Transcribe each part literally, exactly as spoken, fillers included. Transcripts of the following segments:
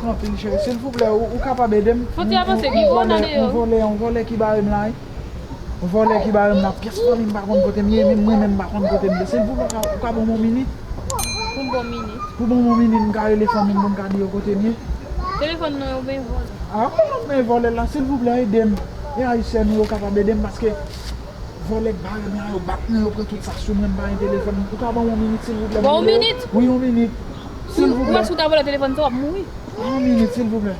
Anpil cheri, silvouplè, ou, ou kapab ede m? Foti avanse, gen vòlè, yon vòlè, yon vòlè ki bare m la, wi. Yon vòlè ki bare m la, pyès fanmi m pa konn kote m ye, menm mwen menm m pa konn kote m ye. Silvouplè, ou ka, ou ka ban m yon minit? Pou m bon minit. Pou m bon minit, m ka rele fanmi m pou m ka di yo kote m ye. Telefòn nan yo ben vòlè. Ah, men vòlè la, silvouplè, ede m. E ayisyèn ou yo kapab ede m paske vòlè k bare m la, yo bat mwen, yo pran tout sa sou mwen, m pa gen telefòn. Ou ka ban m yon minit, silvouplè? Bon, yon minit? Wi, yon minit. Silvouplè. Ou wè si w ta vòlè telefòn sa, w ap mouri. Yon minit, silvouplè.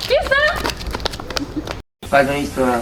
Kisa? Pa gen istwa.